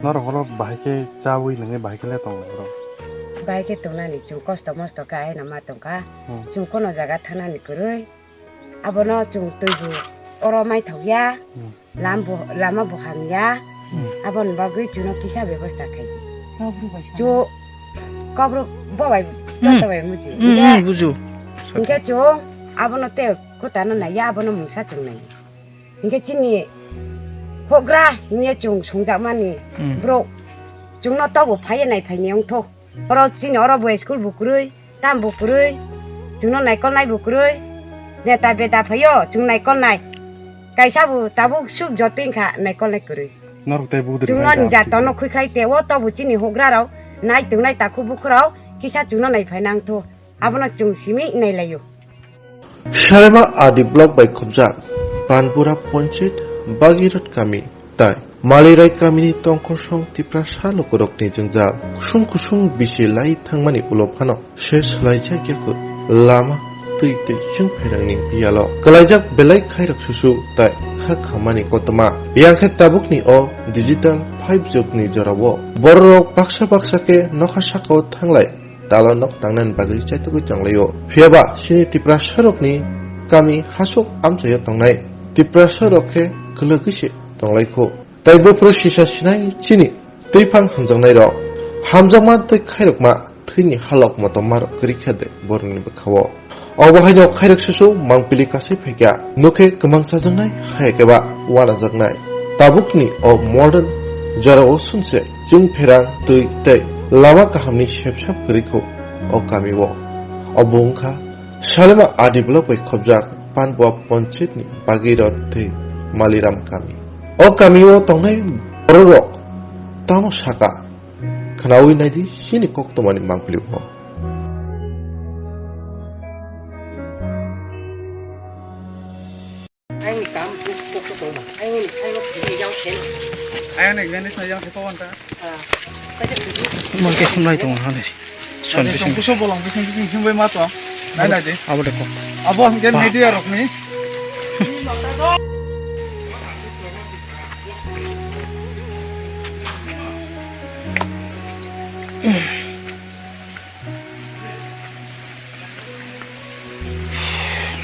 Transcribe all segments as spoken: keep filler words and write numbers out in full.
Norok oro bahai khe chawi nungwi bahai khe le tong lai oro. Bahai khe tongnani chwng kosto mosto khe aino ma tongkha. Hmm. Chwng kono jaga thangnani kwrwi. Abono chwng twibo oro maithok ya. Hmm. Lam bo, lama bo hamya. Hmm. Aboni bagwi chwngno kisa bebosta khai di. Chu kobro bo bai joto bai muji. Hmm, hmm, bujo. Hinkhe chwng abono te kotano naiya, abono mungsa chwng naiya. Hinkhe chini hogra hinkhe chwng sungjakmani, hmm, borok chwngno tobo phaiya nai phaini wngtho. Oro chini oro bo school bo kwrwi, tam bo kwrwi, chwngno naikolnai bo kwrwi. Neta beta phaio chwng naikolnai. Kaisa bo tabuk suk jotoi wngkha naikolnai kwrwi. Norok tei budri chwngno nija tono khwi khlai te o tobo chini hogra rok nai tongnai takhuk bukhuk rok kisa chwngno nai phaina wngtho. Abono chwng simi nai laio. Salema R D block bai khobjak Panpura Panchayat Bagirot kami tai Malirai kamini tongkosong Tiprasa lukurokni jwngjal kusung kusung bisi lai thangmani ulo phano se swlaijak ya kho lama twi twi chwng phairangni biyalo kwlaijak belai khairok susu tai kha khamani kotorma. Yang khe tabukni o digital five jugni jorao bororok baksa baksa khe nokha sakao thanglai talo nok tangnani bagwi chaitugwi tonglaio. Phiyaba chini Tiprasarokni kami hasuk amchaio tongnai Tiprasarok khe kwlwgwi se tonglaikho. Tai buphuru sisa sinai chini twiphang hamjaknairok, hamjakma tei khairokma thwini halok motommarok kwrwi khe de borokni bwkhao. Obo haino khairok susu mangpili kasai phaikha, nokhe kwmang chajaknai, haya khe ba wanajaknai. Tabukni o modern jorao sumse chwng pherang twi tei lama kahamni sepsap kwrwi kho o kamio. Obo wngkha Salema R D block bai khobjak Panpua Panchayatni Bagirot tei Maliram kami. O kamio tongnai bororok tamo saka, khnaui naidi chini koktwmani mangpili o. Ayang ni kam tu pok tu tong. Ayang ni, ayang ni yang ken. Ayang ni yang ni yang tu pok anta. Mangke khumlai tong ha ni. Son bising. Kuso bolong bising bising himbai ma to. Nai nai de. Abo de ko. Abo hingke media rok ni.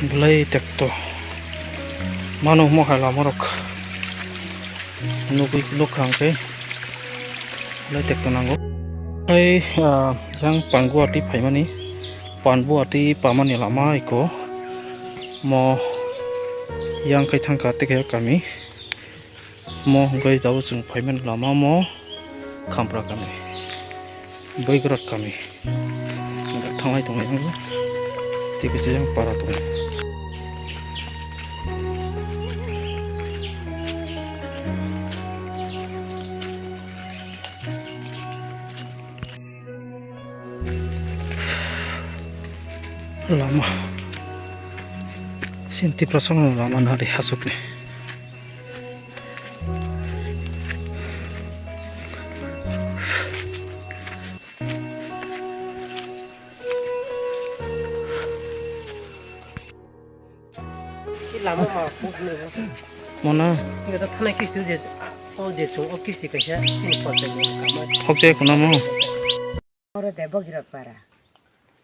Belai tekto mano mo hai lama rok nugui nuk khang khe belai tekto nango. Hai, ah, yang Panguati phaimani, Panguati pamani lama iko mo yang khai thangkha tei kami. Mo hwnkhe tabuk chwng phaimani lama mo Khampra kami, Boigrot kami. Hwnkhe thanglai tongwi ang tei kisa yang para tongo. Lama. Sini Tiprasa no lama nari hasukni. Ki lama ma kuk ni. Mona. Ni kata thana kisti je, o je chung o kisti kaisa sini photo ni kama. Hok je kuna mo. Oro de Bogirot para.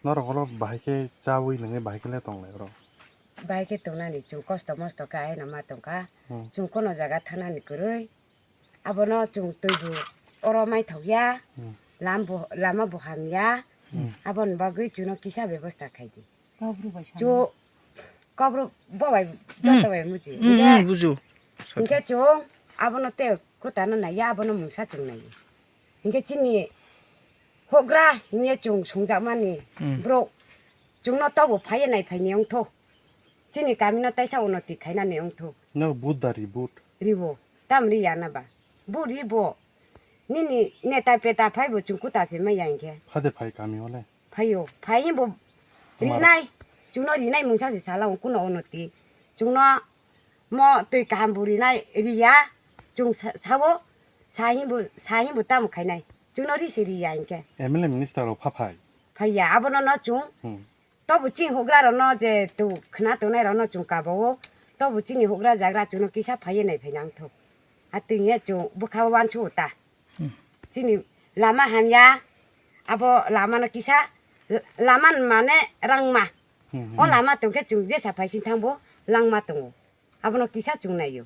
Norok oro bahai khe chawi nungwi bahai khe le tong lai oro. Bahai khe tongnani chwng kosto mosto khe aino ma tongkha. Hmm. Chwng kono jaga thanani kwrwi. Abono chwng twibo oro maithok ya. Hmm. Lam bo, lama bo ham ya. Hmm. Aboni bagwi chwngno kisa bebosta khai di. Chu kobro bo bai joto bai muji. Hmm, hmm, bujo. Hinkhe chwng abono tei kotano naiya, abono mungsa chwng naiya. Hinkhe chini hogra hinkhe chwng sungjakmani hmm borok chwngno tobo phaiya nai phaini wngtho. Chini kamino taisa unoti khainani wngtho. No vote da ri vote. Ribo, tam ri ya na ba. Bo ribo. Nini neta peta phai bo chwng kuta se maya hinkhe. Phade phai kami ole. Phaio, phai himbo rinai. Chwngno rinai mungsa se sala kuno onoti. Chwngno mo twi kaham bo rinai riya. Chwng sa-, sabo sa himbo, sa himbo tamo khainai. Chwngno ri se riya hinkhe. M L A minister rok pha phai. Phaiya, abono no chwng. Hmm. Tobo chini hugra rokno je tu khna tongnai rokno chwng kabao, tobo chini hugra jagra chwngno kisa phaiye nai phai nangtho. A twi ya chwng bwkha o wansuk ta. Hmm. Chini lama hamya, abo lama no kisa, l-, lama mane rangma. Hmm, O hmm. lama tongkhe chwng jesa phaising thangbo langma tongo. Abono kisa chwng naio.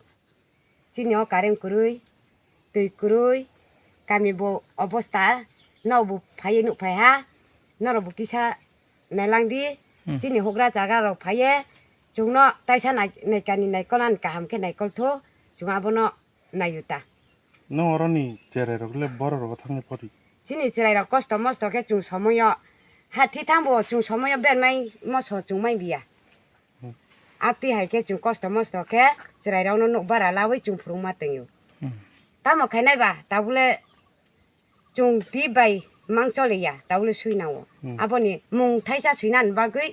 Chini o current kwrwi, twi kwrwi, kami bo obosta, no bo phaiwi nuk phaiha, norok bo kisa nailangdi. Hmm. Chini hugra jaga rok phaiye, chwngno taisa nai-, naikani naikolani kaham khe naikoltho, chwng abono naiyuta. Nw oroni chwrairok le bororok thangwi pori? Chini chwrairok kosto mosto khe chwng somoyo, ha thithangbo chwng somoyo bermai moso chwng mai biya. Hmm. Abtwi hai khe chwng kosto mosto khe chwrairokno nuk bara lawi chwng phwrwngma tongyo. Hmm. Tamo khainai ba, tabule chwng twi bai mang choliya, tabule swinao. Hmm. Aboni mung thaisa swinani bagwi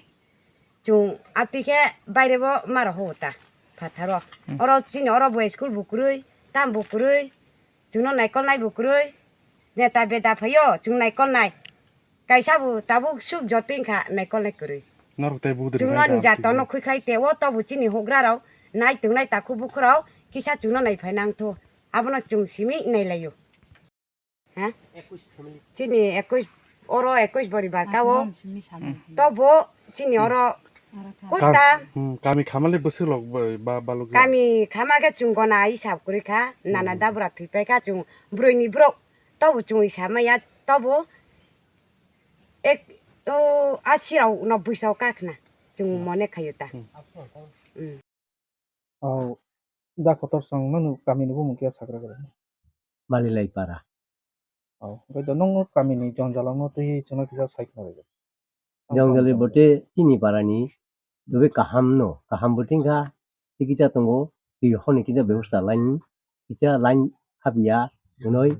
chwng abtwi khe bairebo maro ho ta phatharo. Hmm. Oro chini oro bo school bo kwrwi, tam bo kwrwi, chwngno naikolnai bo kwrwi, neta beda phaio chwng naikolnai. Kaisa bo tabuk suk jotwi wngkha naikolnai kwrwi. Norok tei budri Chwngno bai nija da tono twi. Khwikhlai teo tobo chini hugrarok nai tongnai takhuk bukhurok kisa chwngno naiphai nangtho. Abono chwng simi nailaio. Ha? Chini ekush, oro ekush boribar kao. Tobo chini oro Ka-, kota. Hmm, kami khamale bwswk lok ba, ba, balok ya? Kami khama khe chwng gona hisab kwrwi kha, nana Hmm. dabra thwi pai kha chwng brwi ni borok. Tobo chwng hisab maya, tobo ek, o, asi rok no bwsrok kakhna chwng Hmm. mone khayo ta. Hmm. Hmm. O, da kotor song no kami ni bumung khe sakra kwrwi. Malilai para. O, hwnkhe do nung kami ni jonjal no twi chwngno kisa sai khna rwdi. Jongjali bote chini parani dobe kaham no, kaham bo tingkha, tikisa tongo, twi honi kisa bebosta line, kisa line hapya, hwnwi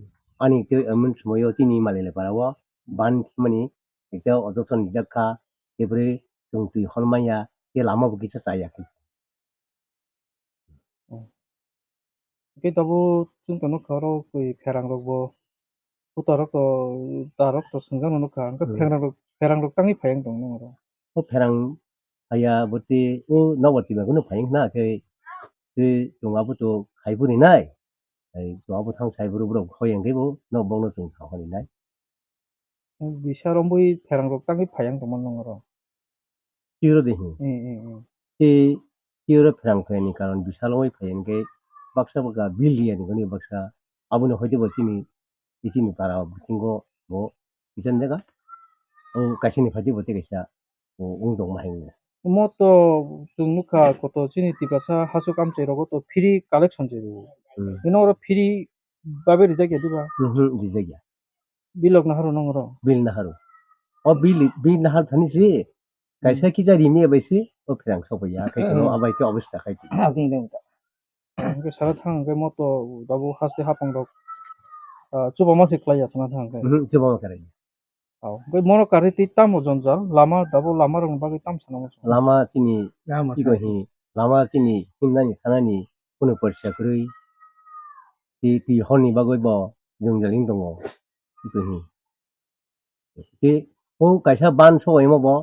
ani tei emin somoyo chini Malilai para o ban mani kisa ojoson rijak kha, tebri chwng twi hon manya, tei lama bo kisa chaya khe. Hwnkhe tabuk chwng tongno kha oro twi pherang rok bo. Puta rok to, ta rok to swngjak no nukha. Hwnkhe Hmm. pherang rok, pherang rok tangwi phai wng tong nang oro. O pherang phaiya bwtwi o nobar twi bai phano phai wng khna khe twi chwng abo to khai phuri nai. Ai chwng abo thang sai bwrwi borok hoi wng khe bo no bokno chwng thang hori nai. Bisa rombwi pherang rok tangwi phai wng tong mano nang oro. Tiro de hi. Hmm, hmm, hmm. Tei tiro pherang phaini karon bisalo oi phai hwnkhe baksa baksa bill riya ni hwnwi baksa aboni hoite bo chini, chini para bisingo bo kisan jaga. O kaisa ni phaidi bo tei kaisa o wng tong ma hai wngya. Omo to chwng nukha koto chini Tiprasa hachuk amchai rogo to free collection se rwo. Hmm. Ino oro free babe rijak ya diba? Mhm, rijak ya. Bilok naharo nongro. Bil naharo. O bil, bil nahar thani si. Kaisa Hmm. kisa rimi bai si. O pherang sobo ya. Kai Hmm. kono abai ke obista kai. Abini dong ta. Hwnkhe sara thang hwnkhe moto dabo haste hapang rok. Ah, chuba ma se klai ya sana thang hwnkhe. Mhm, chuba ma karai. Au. Hwnkhe mono kari twi tamo jonjal. Lama dabo lama rok bagwi tam sana mo. Lama chini Lama igo sa. Hi. Lama chini himnani thanani kunu porsa kwrwi. Twi, twi horni bagwi bo jwngjal wng tongo. Twi hi. Tei o kaisa ban sobaima bo,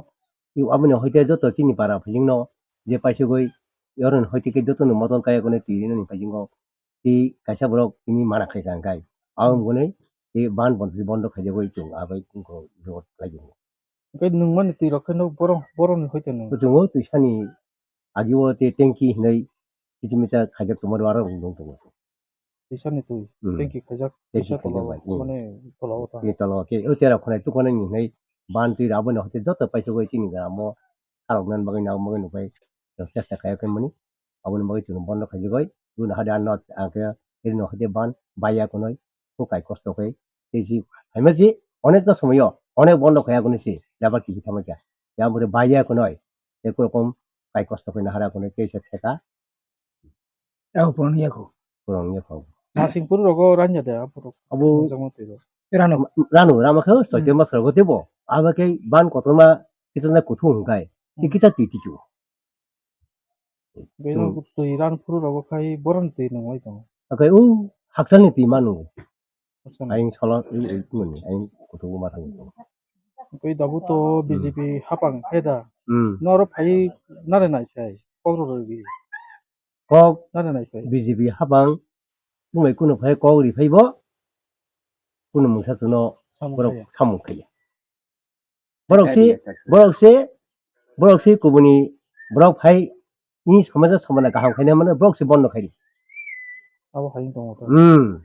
tei aboni hoite joto chini para phailikno je paisugwi, oroni hoite khe jotono motom kaya hwnwi twi rinani phaisingo. Tei kaisa borok tini mana khaika hwnkhe, aboni hwnwi tei ban bontri bondo khaijagwi chwng abai wngkho jot khlaijakgo. Hwnkhe nwngmani twi rok khe no borok, borokni hoite nw. Chwng o twisani agi o tei tanki hinwi kichimisa khaijak tongmani aro wng tong tongo. Twisani twi, Hmm. tanki khaijak, Tanki twisa khaijak tola o, bai, hmm. Mane tola o ta. Ni tola o khe, o chera khonai tukhonai ni hinwi ban twi rabo no hote joto paisugwi chini gram o salok nan bagwi nang bagwi nukhai chesta khaijak mani. Aboni bagwi chwng bondo khaijagwi, bini hade ano ang khe iri no hote ban baya kunoi, ko kai kosto khe, tei si, haima si, onek ta somoyo, onek bondo khaiya kunoi si, jaba kibi thama kya, ya bwrwi baya kunoi, tei ko rokom kai kosto khe nahara kunoi, tei se theka. Abo puroni yakho. Puroni yakho. Masing puru rogo ranya de, aborok. Abo Jama twi ro. Rano. Rano, rama khe, soite Hmm. mas rogo tebo, abo khe ban kotorma, kisa na kuthu hwnkhe, Hmm. kisa twi twi chu. Beno Hmm. twi ran phuru rogo khai boron twi nungwi tongo. Akai u hakchalni twi manu. Hakchalni. Aing solo, i, i, mani, aing kutubu ma thangwi tongo. Twi dabu to Hmm. B J P hapang khe da. Hmm. Noro phai nare nai sai, kok ro rwi. Kok Nare nai sai. B J P hapang, bumai kunu phai kok ri phai bo. kunu mungsa chwngno borok samung khaiya. Borok si, borok si, borok si kubuni borok phai ni somaja somana kaham khaina mano borok si bondo khaidi. Abo hai tongo to. Hmm.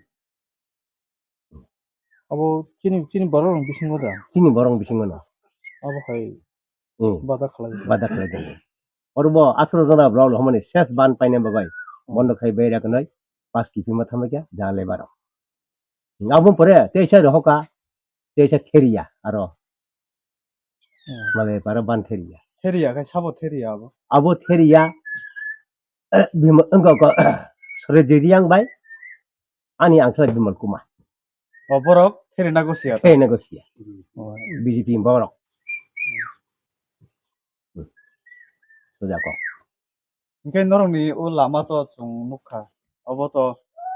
Abo chini, chini borok rok bisingo da? Chini borok bisingo no. Abo hai Hmm. Bada khlai. Bada khlai tongo. Oro bo atharo jona borok rok hamani ses ban paina bagwi. Hmm. Bondo khai bai rek noi. Pas kiphima thamai kya jale baro. Abo pore teisa rohoka, teisa theriya aro. Hmm. Male para ban theriya. Theriya khai sabo theriya abo. Abo theriya, eh, bima, wngkha ko, sore Jiriang bai, ani angsala Bimal Kumar. O borok theri nago siya. Theri nago siya. Oh. B J P borok. Hmm. Sujako. Hingke norokni o lama to chwng nukha, obo to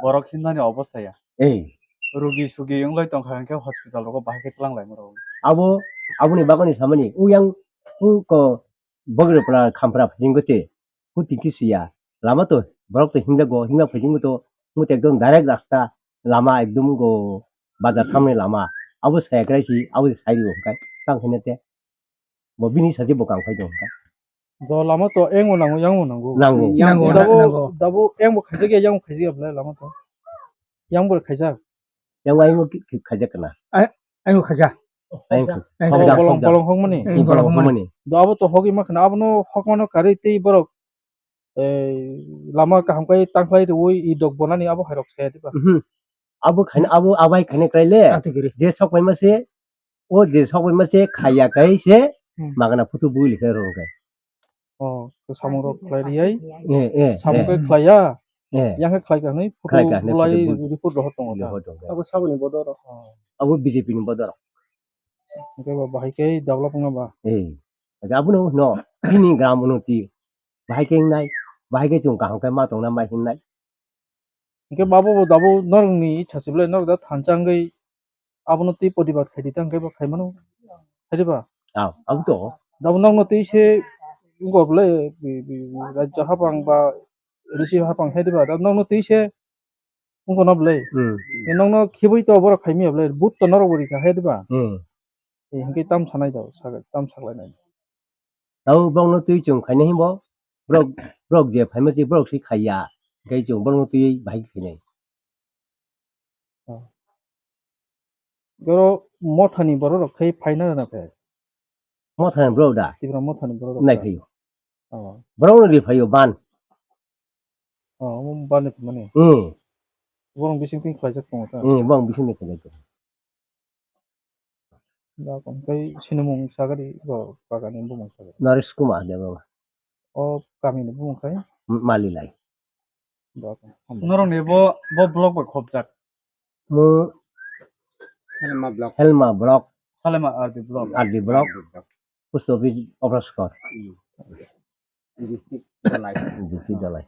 borok himnani obostha ya. Ei. Rugi sugi wngwi tongkha hingke hospital rogo bahai khe twlang lai norok. Abo, aboni bagwi samani, uyang, uko, bogrepra khampra phajingo se, huti kisiya, lama to, borok to himjago, himjak phajingo to, muti ekdom direct rasta, lama ekdom go, bazar thamni lama, abo saya krai si, abo sai rio hingkai, tang hine te. Bo bini sadi bo kang phai tong kha. Bo lama to eng bo nango, yang bo nango. Nango. Yang bo Dabo, nango. Dabo eng bo khaijak ya, yang bo khaijak ya, belai lama to. Yang bo khaijak. Yang bo ayung ki, ki khaijak kana. Ai, ayung khaijak. Ayung Ayung khaijak. Bolong, bolong hokmani. Ayung Bolong bolong hokmani. Hokmani. Do abo to hogwi ma khana, abono hokmano karwi tei borok, eh, lama kaham kai tangkhlai rwi i dok bonani abo hai rok saya diba. Mhm. Abo khaina, abo abai khaina krai le. Ati giri. Je sok pai ma se, O je sokbai ma se khaiya kai se Hmm. magana photo bui likhe rw khe. Oh, to samung rok khlai riyai. Eh, eh, Samung eh, kai khlaiya. Eh. Yang khe khlai ka hwnwi photo Khlai ka hwnwi bulai photo bui report rohor tongo ta. Rohor tongo. Abo saboni bodol rok. Oh. Abo B J P ni bodol rok. Hingke ba bahai khe develop wngna ba. Eh. Abo no no. Chini gram unnoti. Bahai khe wngnai. Bahai khe chwng kaham khe ma tongna ma hingnai. Hingke babo bo dabo norokni icha se belai norok da thansa wngwi abono twi podibat khaidi ta hingke bo khaimano. Khaidi ba? Ah, abo to. Dabo nokno twi se wngkha belai, bi, bi, bi, rajya hapang ba risi hapang khaidi ba? Dabo nokno twi se wngkha na belai. Hmm. Nokno khibui to borok khaimya belai, but to norok bo rikha khaidi ba? Hmm. Eh, hingke tam sanai da, sa-, tam saklainai. Tabo borokno twi chwng khaina himbo, borok, borok je phaima se borok se khaiya, hingke chwng borokno twi bahai khainai. Oh. Borok mothani borok rok khai phaina na phe? Mothani borok da? Tipra mothani borok rok Nai da? Phaio. Oh. Borokno ri phaio ban. Oh, omo ban ni phaimani? Hmm. Borok bising twi khlaijak tongo ta? Hmm, borok bising twi khlaijak tongo. Ba, tei sinimung sagari, bo bagani bumung sagari. Naresh Kumar Debbarma. O kamini bumung khai? M-, Malilai. Ba, hambai. Norokni bo, bo block bai khopjak? Mo Selma block. Selma block. Salema R D block. R D block. Post office Obraskor. Hmm. District Dhalai. District Dhalai.